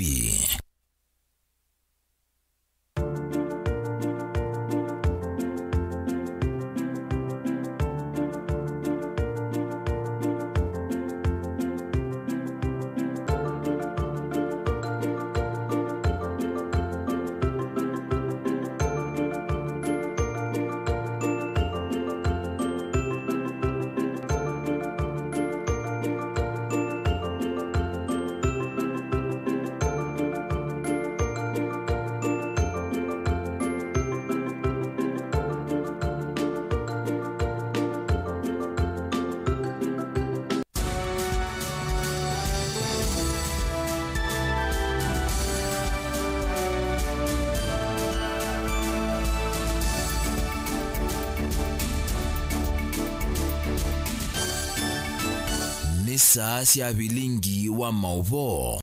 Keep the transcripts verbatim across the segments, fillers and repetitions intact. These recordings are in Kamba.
Nairobi. Nĩ saa sya vilingi wa maũvoo.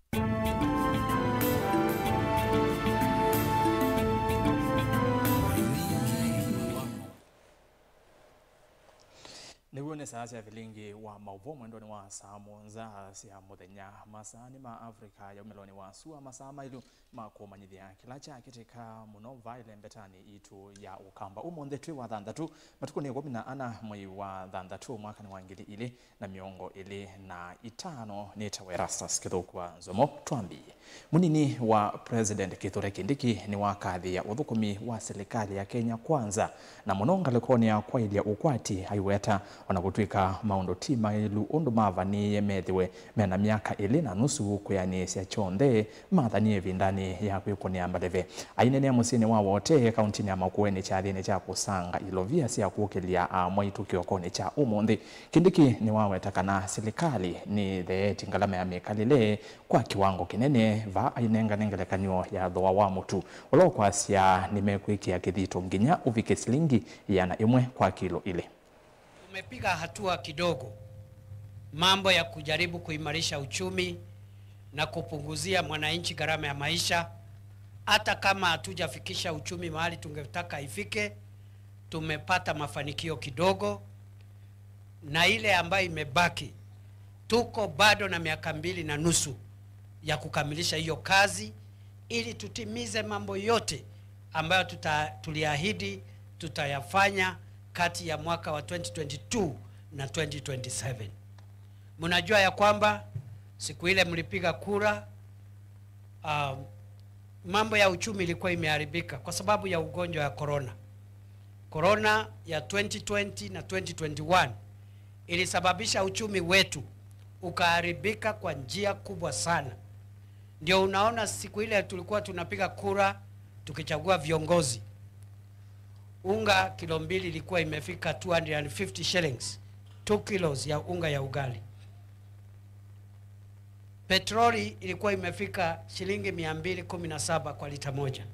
Nĩw'o nĩ saa sya vilingi wa maũvoo mwendonĩ wa saa mũonza sya mũthenya, masaanĩ ma Africa ya umĩlonĩ wa sua, masaa maĩlu ma kũmanyĩthya kĩla kyakĩtĩka mũno vaa ĩlembetanĩ itũ ya Ũkamba. Ũmũnthĩ twĩ wa thanthatũ, matukũ nĩ ĩkũmi na ana mwei wa thanthatũ mwakanĩ wa ngili ilĩ na mĩongo ĩlĩ na itano. Nĩtawa Erastus Kĩthũku wa Nzomo. Twambie. Mũnini wa President Kithure Kindiki nĩwakathĩĩa ũthũkũmi wa silikalĩ ya Kenya Kwanza, na mũno ngalĩkonĩ ya kwaĩlya ũkwati aiweta, o na kũtw'ĩka maũndũ ti maĩlu ũndũ mavanĩĩe methĩwe mena myaka ĩlĩ na nusu kwĩanĩĩsya kyonthe mathanie ĩvindanĩ ya kwĩkũnĩa maleve. Aineenea mũsyĩnĩ wa Wote, kauntinĩ ya Makueni kyathĩnĩ kya kũsanga ilovia sya kũkĩlya aamwaitũ kĩokonĩ kya ũmũnthĩ, Kindiki nĩwaweta kana silikalĩ nĩtheetye ngalama ya mĩkalĩle kwa kĩwango kĩnene, vaa ainengane ngelekany'o ya thooa wa mũtu, ũla ũkwasya nĩmekwĩkĩa kĩthito nginya ũvike silingi ĩana ĩmwe kwa kilo ilĩ. Tumepiga hatua kidogo, mambo ya kujaribu kuimarisha uchumi na kupunguzia mwananchi gharama ya maisha. Hata kama hatujafikisha uchumi mahali tungetaka ifike, tumepata mafanikio kidogo, na ile ambayo imebaki, tuko bado na miaka mbili na nusu ya kukamilisha hiyo kazi, ili tutimize mambo yote ambayo tuta-, tuliahidi tutayafanya kati ya mwaka wa twenty twenty-two na twenty twenty-seven. Mnajua ya kwamba siku ile mlipiga kura, um, mambo ya uchumi ilikuwa imeharibika kwa sababu ya ugonjwa ya corona. Corona ya twenty twenty na twenty twenty-one ilisababisha uchumi wetu ukaharibika kwa njia kubwa sana. Ndio unaona siku ile tulikuwa tunapiga kura tukichagua viongozi, unga kilo mbili ilikuwa imefika two hundred and fifty shillings, two kilos ya unga ya ugali. Petroli ilikuwa imefika shilingi mia mbili kumi na saba kwa lita moja.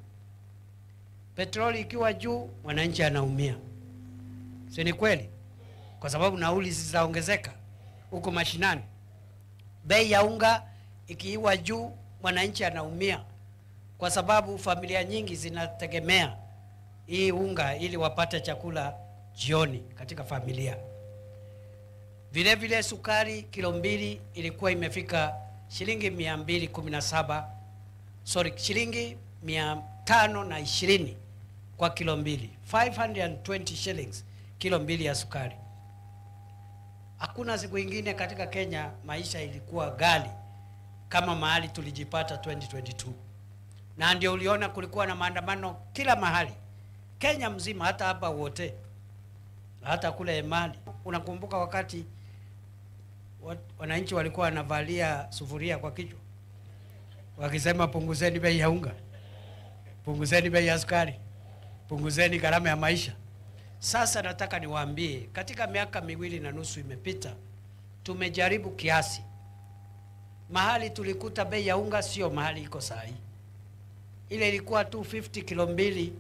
Petroli ikiwa juu, mwananchi anaumia. Si ni kweli? Kwa sababu nauli zitaongezeka huko mashinani. Bei ya unga ikiwa juu, mwananchi anaumia, kwa sababu familia nyingi zinategemea hii unga ili wapate chakula jioni katika familia. Vile vile sukari kilo mbili ilikuwa imefika shilingi mia mbili kumi na saba, sorry, shilingi mia tano na ishirini kwa kilo mbili, five hundred and twenty shillings kilo mbili ya sukari. Hakuna siku ingine katika Kenya maisha ilikuwa ghali kama mahali tulijipata twenty twenty-two. Na ndio uliona kulikuwa na maandamano kila mahali Kenya mzima, hata hapa Wote, hata kule Emali. Unakumbuka wakati wa-, wananchi walikuwa wanavalia sufuria kwa kichwa wakisema, "Punguzeni bei ya unga, punguzeni bei ya sukari, punguzeni gharama ya maisha." Sasa nataka niwaambie, katika miaka miwili na nusu imepita, tumejaribu kiasi. Mahali tulikuta bei ya unga sio mahali iko saa hii. Ile ilikuwa two fifty kilo mbili,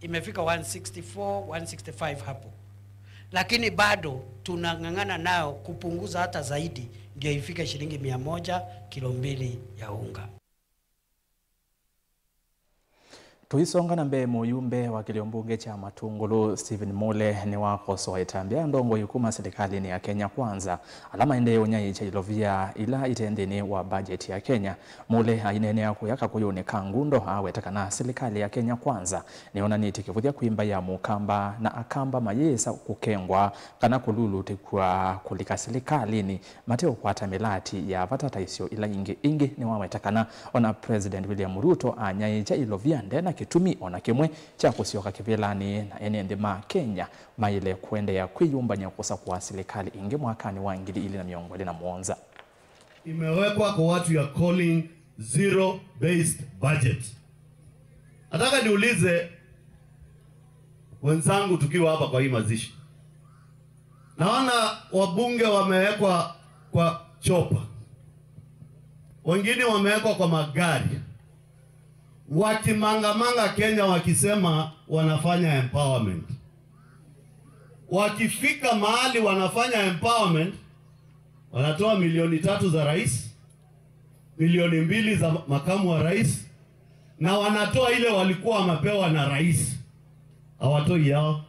imefika one sixty-four, one sixty-five hapo. Lakini bado tunang'ang'ana nao kupunguza hata zaidi, ndio ifike shilingi mia moja kilo mbili ya unga. Tũisonga na mbee, mũyumbe wa kĩlio mbunge kya Matungulu, Stephen Mule, nĩwakosoa ĩtambya ya ndongoi kuma silikalĩnĩ ya Kenya Kwanza, ala maendee ũnyaĩĩkya ilovia ila ite nthĩnĩ wa budget ya Kenya. Mule aineenea kũya Kakũyũnĩ ka Ngundo, aweta kana silikalĩ ya Kenya Kwanza nĩyonanĩtye kĩvũthya kwĩ mbaĩ ya Mũkamba, na Akamba mayĩsa kũkengwa kana kũlulutĩkw'a kũlika silikalĩnĩ mateũkwata mĩlati ya vata ta isio ila ingĩ. Ĩngĩ nĩwaweta kana ona President William Ruto anyaĩĩkya ilovia, nde na kĩtumi ona kĩmwe kya kũsyoka kĩvĩlanĩ, na ene nthĩ ma Kenya maĩle kũendeea kwĩyũmbany'a kũsakũa silikalĩ ĩngĩ mwakanĩ wa ngili ili na mĩongo ĩlĩ na mũonza. Imewekwa kwa watu ya calling zero based budget. Nataka niulize wenzangu, tukiwa hapa kwa hii mazishi, naona wabunge wamewekwa kwa chopa, wengine wamewekwa kwa magari, wakimangamanga Kenya wakisema wanafanya empowerment. Wakifika mahali wanafanya empowerment, wanatoa milioni tatu za rais, milioni mbili za makamu wa rais, na wanatoa ile walikuwa wamepewa na rais. Hawatoi yao.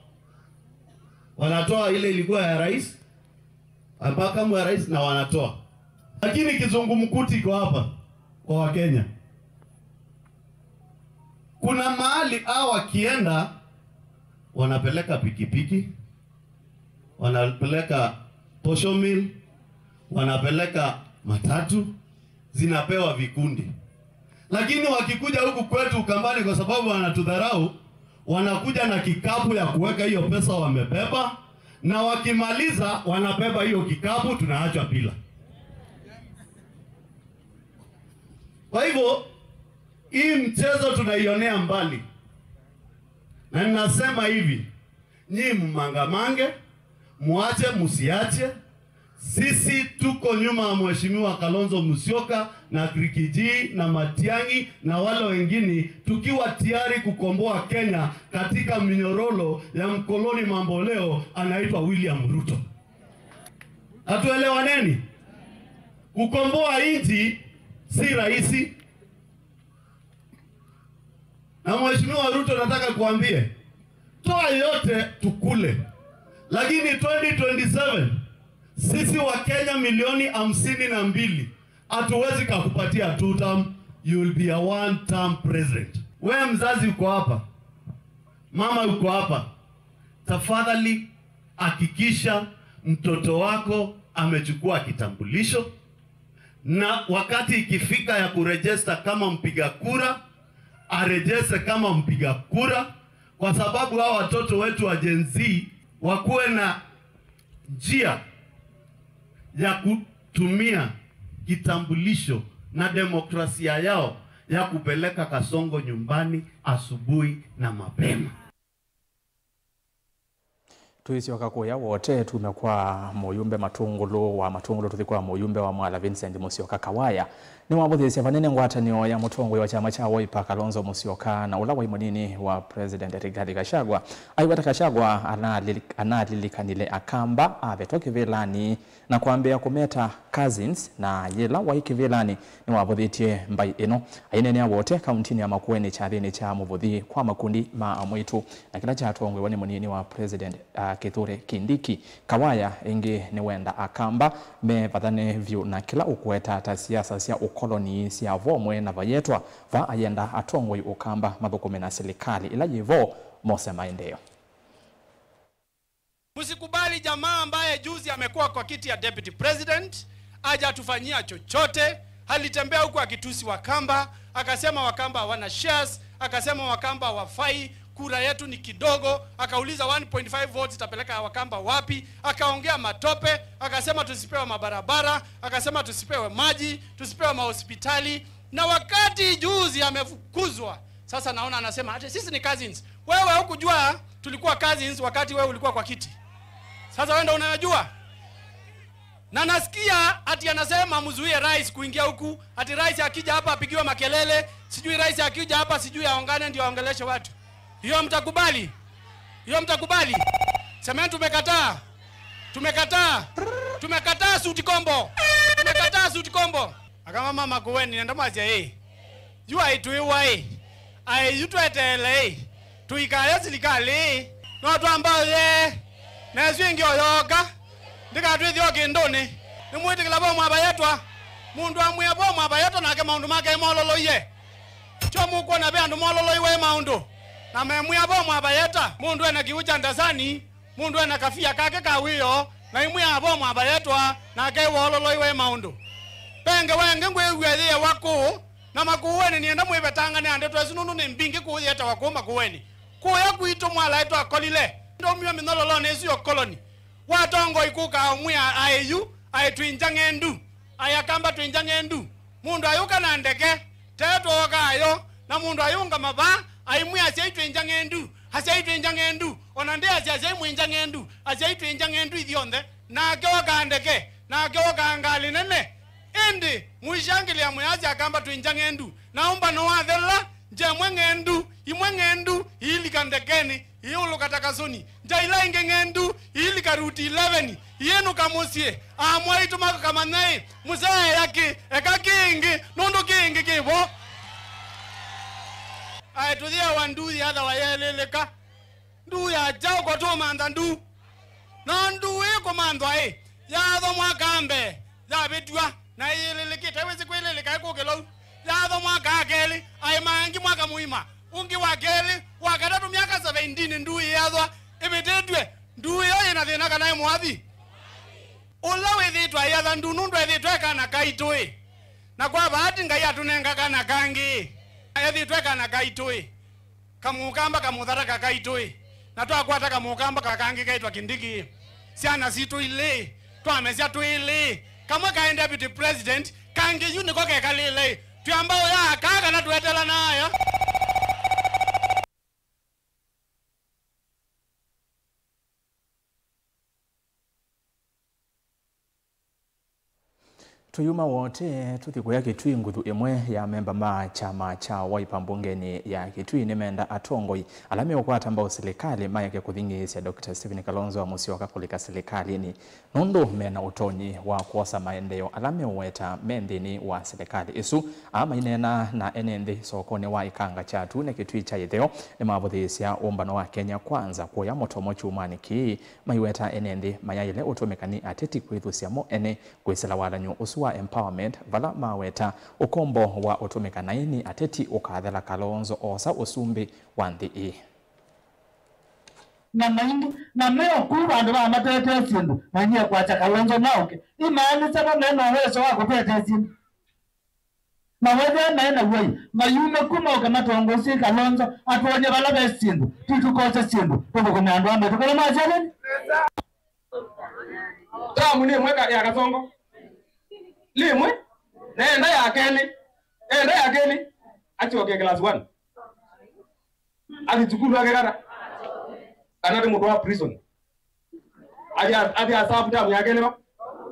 Wanatoa ile ilikuwa ya rais, makamu wa rais, na wanatoa. Lakini kizungumkuti iko hapa kwa Wakenya. Kuna mahali hawa wakienda, wanapeleka pikipiki, wanapeleka posho mill, wanapeleka matatu, zinapewa vikundi. Lakini wakikuja huku kwetu Ukambani, kwa sababu wanatudharau, wanakuja na kikapu ya kuweka hiyo pesa wamebeba, na wakimaliza wanabeba hiyo kikapu, tunaachwa bila. Kwa hivyo, hii mchezo tunaionea mbali. Na ninasema hivi, nyinyi mmangamange, muache, musiache. Sisi tuko nyuma ya Mheshimiwa Kalonzo Musyoka na Rigiji na Matiang'i na wale wengine, tukiwa tayari kukomboa Kenya katika minyororo ya mkoloni mamboleo anaitwa William Ruto. Hatuelewaneni? Kukomboa nchi si rahisi. Na Mheshimiwa Ruto, nataka kuambie, toa yote tukule. Lakini twenty twenty-seven, sisi wa Kenya milioni hamsini na mbili, hatuwezi kakupatia two term, you will be a one term president. Wewe mzazi uko hapa, mama uko hapa, tafadhali hakikisha mtoto wako amechukua kitambulisho, na wakati ikifika ya kurejista kama mpiga kura, arejeste kama mpiga kura, kwa sababu hawa watoto wetu wa Gen Z wakuwe na njia ya kutumia kitambulisho na demokrasia yao ya kupeleka Kasongo nyumbani asubuhi na mapema. Tũisyoka kũya Wote, tume kwa mũyumbe Matũngũlũ wa Matũngũlũ, tũthi kwa mũyumbe wa Mwala Vincent Mũsyoka Kawaya. Nĩwavũthĩĩsye vanene ngwatanĩo ya mũtongoi wa kyama kya Wiper Kalonzo Musyoka na ũla waĩ mũnini wa President Rigathi Gachagua. Aiweta Gachagua analili-, analilikanile Akamba avetwa kĩvĩlanĩ na kwambĩĩa kũmeta cousins, na yĩla waĩ kĩvĩlanĩ nĩwavũthĩtye mbaĩ ĩno. Aineenea Wote kauntinĩ ya Makueni kyathĩnĩ kya mũvũthi kwa makundi ma amwĩtu, na kĩla kyatongoew'a nĩ mũnini wa President, uh, Kithure Kindiki. Kawaya ĩngĩ nĩwenda Akamba mevathane vyũ na kĩla ũkweta ta siasa sya ũkoloni sya vomwe na vayetwa va ayenda atongoi Ũkamba mathũkũme na silikalĩ ĩla yĩ vo mose maendeeo. Msikubali jamaa ambaye juzi amekuwa kwa kiti ya deputy president, hajatufanyia chochote. Alitembea huku akitusi Wakamba, akasema Wakamba hawana shares, akasema Wakamba hawafai, kura yetu ni kidogo, akauliza one point five votes itapeleka Wakamba wapi, akaongea matope, akasema tusipewe mabarabara, akasema tusipewe maji, tusipewe mahospitali. Na wakati juzi amefukuzwa, sasa naona anasema ati sisi ni cousins. Wewe hukujua tulikuwa cousins wakati wewe ulikuwa kwa kiti. Sasa wewe ndio unajua. Na nasikia ati anasema mzuie rais kuingia huku, ati rais akija hapa apigiwe makelele, sijui rais akija hapa sijui aongane ndio aongeleshe watu. Hiyo mtakubali? Hiyo mtakubali? Semeni tumekataa. Tumekataa. Tumekataa suti kombo. Tumekataa suti kombo. Akama mama kuweni nenda mwazia hii. Yu aitũĩwa ĩ. Aĩ yu tweteele ĩ, tũikaya silikalĩ ĩ, no twamba ũyee, na ĩsu ĩngĩ o yooka, ndĩkatwĩthye o kĩndũnĩ. Nĩmwĩtĩkĩla vo mwavayetwa? Mũndũ amwĩa vo mwavayetwa nake maũndũ make mololoie. Kyo mũkwona ve andũ mololoiwe ĩ maũndũ, na memwĩa vo mwavayeta? Mũndũ ena kĩw'ũ kya ndasani, mũndũ ena kavia kake ka wĩoo, na imwĩa vo mwavayetwa, nake wololoiwe ĩ maũndũ. Ve ngewa ĩngĩ ngwĩw'a yĩewa kũũ, na makũũenĩ nĩenda mwĩvetangane na ndeto ĩsu nũndũ nĩ mbingĩ kũũ yĩetawa kũũ makũũenĩ. Kũya kwitũ mwalaĩ twakolile ndaumiwe mĩnyololonĩ ĩsu ya ũkoloni. Watongoi kũka ũmwĩa aĩ yu, aĩ twĩ ngya ng'endu, aĩ Akamba twĩ ngya ng'endu. Mũndũ ayũka na ndeke, tee twookaa yo, na mũndũ ayũngama vaa, aimwĩa asyai twĩ ngya ng'endu, asyai twĩ ngya ng'endu, o na ndĩ asya asyai mwĩ ngya ng'endu, asyai twĩ ngya ng'endu ithyonthe. Nake okaa ndeke, nake okaa ngalĩ nene. Ĩndĩ mũishangĩlĩa mwĩasya Akamba twĩ ngya ng'endu, na ũmbano wathela, ngya ĩmwe ng'endu, imwe ng'endu iilika ndekenĩ, iiũlũka ta kasũni, ngya ila ingĩ ng'endu iilika Route eleven, iinũka mũsyĩ. Amwaitũ makamanya ĩ, mũseea kĩ, eka kĩngĩ, nũndũ kĩngĩ kĩ vo. Aĩ tũyĩawa nduu yĩathawa yeelĩlĩka. Nduu ya kyaũ? Ko tũmantha nduu. No nduu ĩkũmanthwa ĩ, yaathwa mwaka mbee, yavĩtw'a, na ĩyĩlĩlĩkĩte, wĩsĩ kwĩlĩlĩka ĩkũkĩlou. Yaathwa mwaka kelĩ, aĩ mangi mwaka mũima, ũngĩ wa kelĩ, wa katatũ, myaka seventeen nduu ĩyathwa ĩvĩtĩtw'e. Nduu ĩyo yĩna thĩna kana ĩ mũathi? Ũla wĩthĩĩtwe ayatha nduu nũndũ ethĩĩtwe e kana kaitũ ĩ. Na kwa vaati Ngai atũnenga kana kangĩ ĩ. Ethĩĩtwe e kana kaitũ ĩ. Kamũkamba kamũthata kakaitũ ĩ. Na twakwata kamũkamba kakangĩ kaitwa Kindiki ĩ. Syana sitũ ilĩ ĩ. Twamesya twĩlĩ ĩ. Kamwe kaĩ deputy president, kangĩ yu nĩko kekalĩle ĩ. Twĩamba ũya aka kana twetelana aya? Tũyuma Wote, tũthi kũya Kitui. Nguthu ĩmwe ya amemba ma kyama kya Wiper mbungenĩ ya Kitui nĩmenda atongoi ala meũkwata mbau silikalĩ maeke kũthing'ĩĩsya Doctor Stephen Kalonzo Musyoka kũlika silikalĩnĩ, nũndũ mena ũtonyi wa kwosa maendeeo ala meũweta me nthĩnĩ wa silikalĩ ĩsu. Aa maineena na ene nthĩ sokonĩ wa Ikanga kya Tune Kitui kya ĩtheo nĩmavũthĩĩsya ũmbano wa Kenya Kwanza kũya mũtomo kyumwanĩ kĩĩ, maiweta ene nthĩ mayaĩle ũtũmĩka nĩ ateti kwĩthusya mo ene kwĩsĩla walan'yo ũsu wa empowerment, vala maweta ũkombo wa ũtũmĩka naĩ nĩ ateti ũkathela Kalonzo oosa ũsumbĩ wa nthĩ ĩĩ. Na maingĩ, na me o kũu vandũ va matetee syĩndũ, manyie kwasya Kalonzo naũke. Ĩmaanĩsya vo me na ũweso wa kũtetee syĩndũ. Na wethĩa me na w'o-ĩ, mayume ku moke matongoesye Kalonzo, atwony'e vala ve syĩndũ, twĩ tũkose syĩndũ, tũthũkũme andũ a maitũ. Kana mwasya nini? Tamu nĩ ĩmwe ka-, ya Kasongo. Nĩ ĩmwe. Na enda ya kelĩ. Enda ya kelĩ. Asyoke class one. Athi sukulu ake kata. Kana nĩ mũndũ wa prison. Athi a-, athi asavu tamu yake nĩva?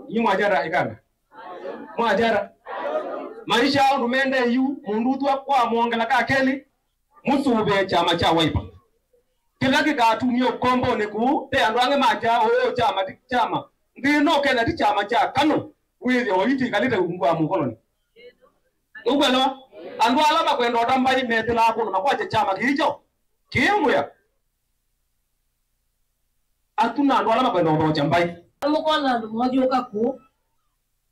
Inyu mwajara Ikanga. Mwajara. Maisha ao ndũmendee yu, mũndũ ũthwa kwa mwongela ka kelĩ, mũsũvĩe kyama kya Wiper. Kĩla kĩkatumie ũkombonĩ kũu, ve andũ angĩ makya, "Ũũ kyama ti kyama." Nthĩna ũkethĩa ti kyama kya Kanu, wĩthĩwa witĩkalĩte ungu wa mũkoloni. Nũkwelewa? Andũ ala makwenda ũta mbai methĩlaa kũndũ makwatya kyama kĩĩ kyaũ? Kĩĩ mwĩa. Atu na andũ ala makwenda ũthokya mbai. Mũkona andũ moyũka kũu,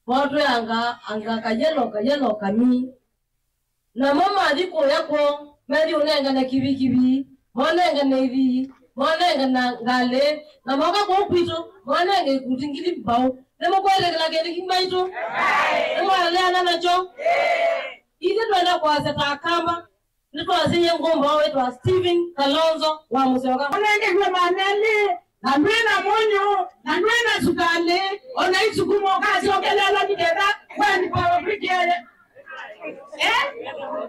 motwĩanga anga kayelo, kayelo kami. Namo mathi kũya kwoo, methi ũnengane kivikivi, monengane ithi, monengane ngalĩ, na moka kũu kwitũ, monenge ikuti ngili mbau. Nĩmũkwĩtĩkĩla kĩndũ kĩu maitũ? Nĩmwaleana nakyo? Ithyĩ twenda kwasya ta Akamba, nĩtwasĩie ngũmbo wĩtwa Stephen Kalonzo wa Mũsyoka. Ũnengewe manelĩ, na ndwĩ na mũnyũ, na ndwĩ na sukalĩ, o na isukumo ũkasyokelela nĩ ketha wendi power brigade. Eh?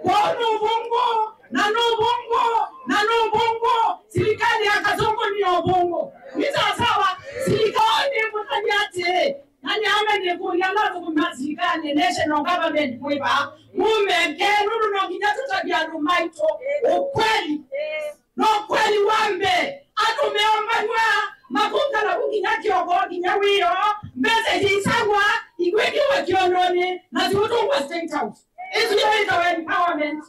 Kwoou nũvũngũ, na nũvũngũ, na nũvũngũ. Silikalĩ ya Kasongo nĩ ũvũngũ. Nĩ sawasawa, silikalĩ ĩkũtavya atĩĩ, na nĩamanyie kũlya mathũkũmi ma silikalĩ, national government, mwĩ vaa, mumekee, nũndũ no nginya tũtavye andũ maitũ ũkweli. Na ũkweli wa mbee, andũ meombanw'a makũngana vu nginya kĩoko, nginya wĩoo, mbesa iisagwa, ikwĩkĩwa kĩononĩ, na siũtũngwa State House. Ĩsu nĩyo ĩtawa empowerment.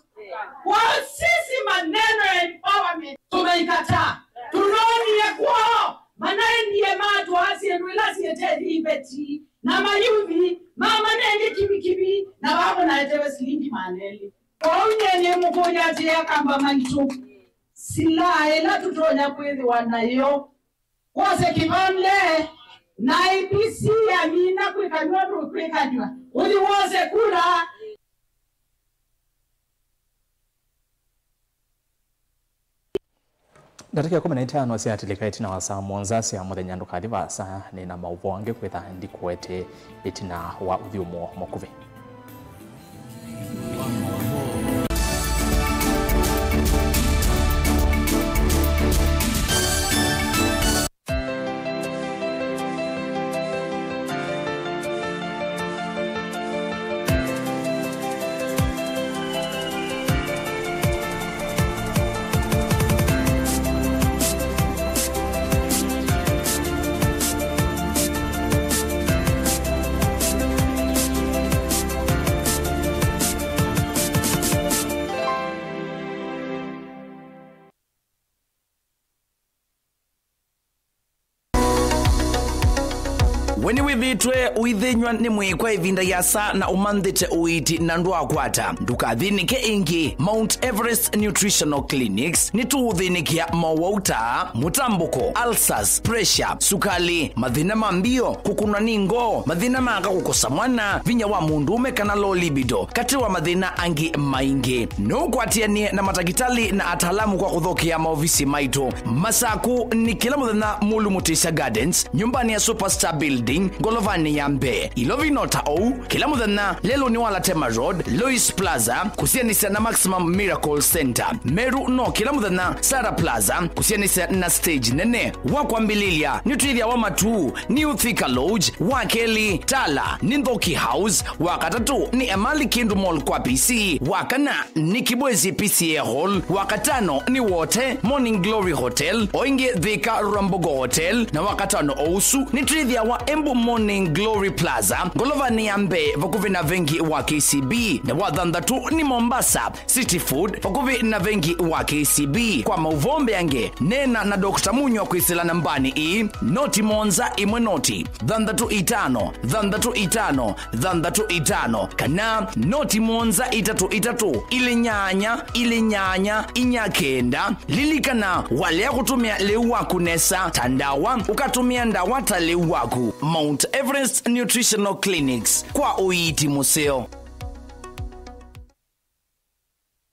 Kwa sisi maneno ya empowerment tumeikataa. Tulonie kwoo, manaendie matwaa syĩndũ ila syĩtethya iveti na mayuthi, mamanenge kivikivi, na vamwe naetewe silingi maana elĩ. Kwoou nyie nĩmũkũlya atĩĩ, Akamba maitũ, silaa ĩla tũtonya kwĩthĩwa nayo, wose kĩvande, na I E B C yamina kwĩkanw'a ndũkwĩkanw'a, ũthi wose kula. Ndatĩka ĩkũmi na itano syaatĩlĩka ĩtina wa saa mũonza sya mũthenya. Ndũkathi vaasa, nĩ na maũvoo angĩ kwĩtha ndikũetee ĩtina wa ũthyũmũo mũkuvĩ. We nĩwĩthĩĩtwe ũithĩnyw'a nĩ mwĩĩ kwa ĩvinda yĩasa na ũmanthĩte ũiiti na ndwakwata? Ndũkathĩnĩke ĩngĩ. Mount Everest Nutritional Clinics nĩtũũthĩnĩkĩa mowau ta mũtambũko, ulcers, pressure, sukali, mathĩna ma mbio, kũkũnwa nĩ ngoo, mathĩna ma aka kũkosa mwana, vinya wa mũndũũme kana low libido, katĩ wa mathĩna angĩ maingĩ. No ũkwatĩanĩe na matakĩtalĩ na ataalamu kwa kũthokea maovisi maitũ. Masaku nĩ kĩla mũthenya Mulu Mutisya Gardens, nyũmbanĩ ya Superstar Building, ngolovanĩ ya mbee. Ilovi no ta ũu, kĩla mũthenya lelũnĩ wa Latema Road, Lois Plaza, kũsianĩsya na Maximum Miracle Center. Meru no kĩla mũthenya Sarah Plaza, kũsianĩsya na stage nene. Wa kwambĩlĩlya, nĩtwĩthĩawa Matuu, New Thika Lodge, wa kelĩ, Tala, nĩ Nthoki House, wa katatũ, nĩ Emali Kindu Mall kwa P C, wa kana, nĩ Kibwezi P C A Hall, wa katano, nĩ Wote, Morning Glory Hotel, o ĩngĩ Thika Rwambogo Hotel, na wa katano o ũsu, nĩtwĩthĩawa Embu Morning Glory Plaza, ngolovanĩ ya mbee, vakuvĩ na vengi wa K C B, na wa thanthatũ, nĩ Mombasa, City Food, vakuvĩ na vengi wa K C B. Kwa maũvoo mbeange, neena na Doctor Munywa kwĩsĩla nambanĩ ĩĩ, noti mũonza ĩmwe noti, thanthatũ itano, thanthatũ itano, thanthatũ itano, kana noti mũonza itatũ itatũ, ilĩ nyanya, ilĩ nyanya, inya kenda. Lilikana, walea kũtũmĩa lĩu waku nesa ta ndawa, ũkatũmĩa ndawa ta lĩu waku. Mount Everest Nutritional Clinics, kwa ũiiti mũseo.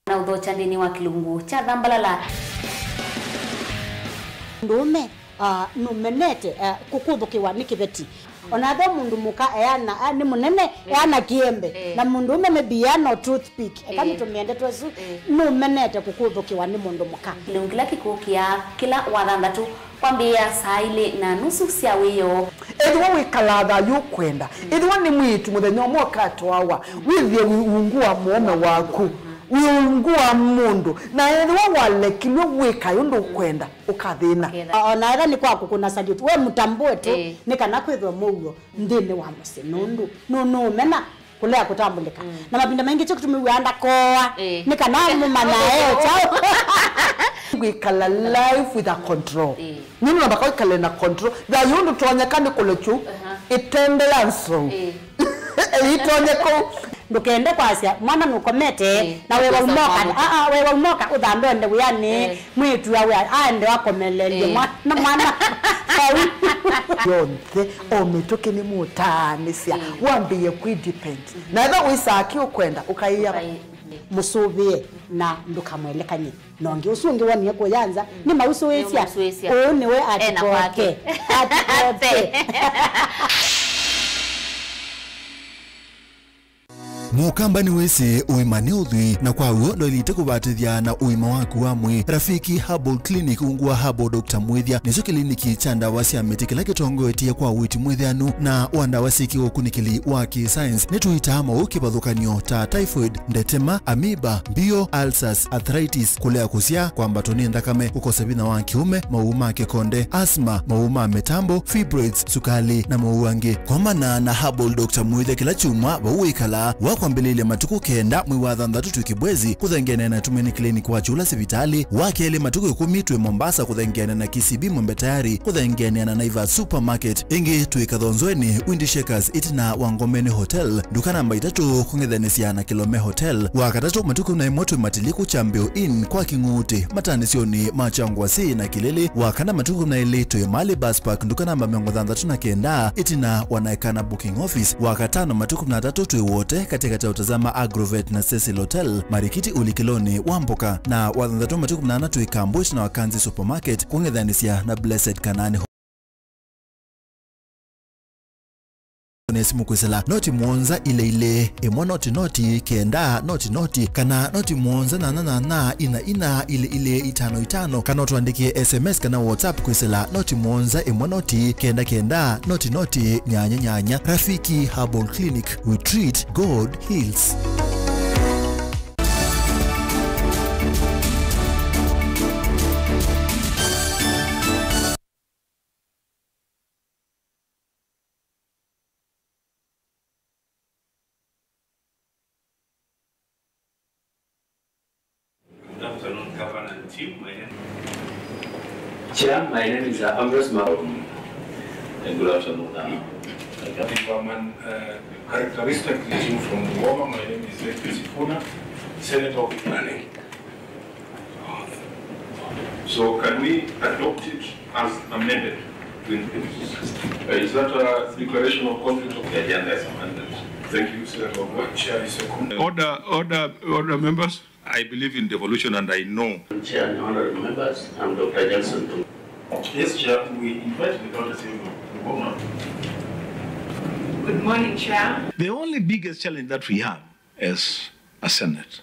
Na ũthokya nthĩnĩ wa kĩlungu kya thambalala. Mũndũũme, ah, nũmenete, ah, kũkũthũkĩwa nĩ kĩveti. Ona ethĩwa mũndũ mũka eana, ah, nĩ mũnene, eh, eana kĩembe. Eh. Na mũndũũme maybe eana o toothpick. Eka, eh, nĩtũmĩe ndeto ĩsu, eh, nũmenete kũkũthũkĩwa nĩ mũndũ mũka. Kĩlungu kĩla kĩkũkĩa kĩla wa thanthatũ. Kwambĩĩa saa ilĩ na nusu sya wĩoo. Ethĩwa wĩkalaa thayũ ũkwenda, ethĩwa nĩ mwĩĩtu mũthenya ũmwe ũkatwawa, wĩthĩe wĩ ungu wa mũũme waku, wĩ ungu wa mũndũ, na ethĩwa walekilw'e wĩkae ũndũ ũkwenda, ũkathĩna. Ũkethĩa. O na ethĩwa nĩ kwa kũkũna salute, we mũtambũe tu, ĩĩ, nĩ kana kwĩthwe mũuo nthĩnĩ wa mũsyĩ, nũndũ nũ-, nũũmena kũlea kũtambũlĩka. Mm. Na mavinda maingĩ kyo kĩtumi wĩaa ndakooa, eh, nĩ kana mũmanyae kyaũ. Kwĩkala life with a control. Eh. Nĩ namba kwĩkale na control. Thayũ ndũtonyeka nĩ kũlekyu. Aha. Ĩtende ya nzou. Eh. Ĩitonye kũu. Ndũkende kwasya mwana nũkomete, eh, na wĩwa ũmoka. Ah, ah, wĩwa ũmoka ũthambe ũende wĩanĩ. Eh. Mwĩĩtu awe aende akomelelye, eh, mwana, mwana. Vau. Yonthe, o mĩtũkĩ nĩmũtaanĩsya, mm, wambĩĩe kwĩ depend. Mm-hmm. Na ethĩwa wĩsaa kĩ ũkwenda, ũkaĩa. Ũkai-, mm. Mũsũvĩe na ndũkamwelekany'e. Na ũngĩ ũsu ũngĩ wonie kũya nza, mm, nĩmausũĩsya. Nĩmausũĩsya. Ũũ nĩwe ena atikoke. Kwake. Atikoke. Mũkamba nĩwĩsĩ ũima nĩ ũthwii, na kwa w'o ndwaĩlĩte kũvatĩthya na ũima waku wa mwĩĩ. Rafiki Herbal Clinic ungu wa Herbal Doctor Mwĩthya nĩkyo kĩliniki kya ndawa sya mĩtĩ kĩla kĩtongoetye kwa ũiiti mwĩthĩanu na wa ndawa syĩ kĩũkunĩkĩli wa kĩ-science. Nĩtũitaa maũũ kĩvathũkany'o ta typhoid, ndetema, amoeba, mbio, ulcers, arthritis, kũlea kũsyaa, kwambatwa nĩ nthakame, kũkosa vinya wa kĩũme, maũũ ma kĩkonde, asthma, maũũ ma mĩtambo, fibroids, sukali, na maũũ angĩ. Komana na Herbal Doctor Mwĩthya kĩla kyumwa vau wĩkalaa, wa Kwambĩlĩlya matukũ kenda mwei wa thanthatũ twĩ Kibwezi kũthengeanĩa na Tumaini Clinic wa Kyũla sivitalĩ, wa kelĩ matukũ ĩkũmi twĩ Mombasa kũthengeanĩa na K C B Mwembe Tayari, kũthengeanĩa na Naivas Supermarket, ĩngĩ twĩ Kathonzweni Windy Shakers ĩtina wa Ngomeni Hotel, nduka namba itatũ kũng'ethanĩsya na Kilome Hotel, wa katatũ matukũ na ĩmwe twĩ Matiliku Kyambĩo Inn kwa Kĩng'uti, matanĩsyonĩ ma Kyangwasi na Kĩlĩlĩ, wa kana matukũ na ĩlĩ twĩ Mali Bus Park, nduka namba mĩongo thanthatũ na kenda ĩtina wa Naekana Booking Office, wa katano matukũ na atatũ twĩ Wote katĩkatĩ ya Utazama Agrovet na Cecil Hotel, Marikiti ũlikĩlonĩ wa mboka, na wa thanthatũ matukũ na ana twĩ Kambwit na Wakanzi Supermarket kũng'ethanĩsya na Blessed Kanani. Nĩ simũ kwĩsĩla noti mũonza ilĩ ilĩ ĩmwe noti noti kenda noti noti kana noti mũonza nyanya nyanya ina ina ilĩ ilĩ itano itano, kana ũtũandĩkĩe S M S kana WhatsApp kwĩsĩla noti mũonza ĩmwe noti kenda kenda noti noti nyanya nyanya. Rafiki Herbal Clinic, we treat, God heals. Good afternoon, Governor and team. My name Chair, my name is, uh, Ambrose Ma- Um, and good afternoon, uh, I think I'm an, uh, characteristic greeting from Bungoma. My name is Zeki Sifuna, Senator of Planning. So can we adopt it as amended? Is that a declaration of conflict of the agenda as amended? Thank you, Senator. Chair is second. Order, order, order, members. I believe in devolution and I know. Chair and honorable members, I'm Doctor Jackson Tung. Yes, Chair, we invite the county assembly to come up. Good morning, Chair. The only biggest challenge that we have as a Senate,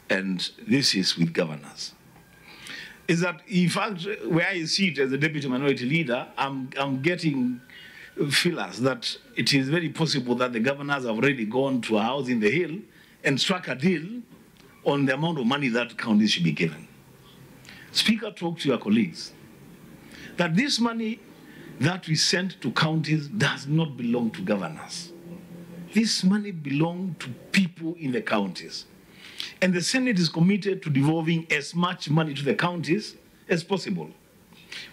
and this is with governors, is that, in fact, where I sit as a deputy minority leader, I'm, I'm getting feelers that it is very possible that the governors have already gone to a house in the hill and struck a deal on the amount of money that counties should be given. Speaker, talk to your colleagues that this money that we send to counties does not belong to governors. This money belongs to people in the counties. And the Senate is committed to devolving as much money to the counties as possible.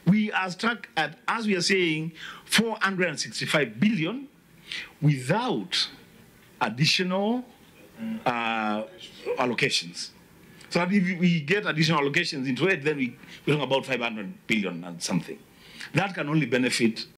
We are stuck at, as we are saying, four hundred and sixty-five billion without additional, uh, allocations. So that if we get additional allocations into it, then we, we're talking about five hundred billion and something. That can only benefit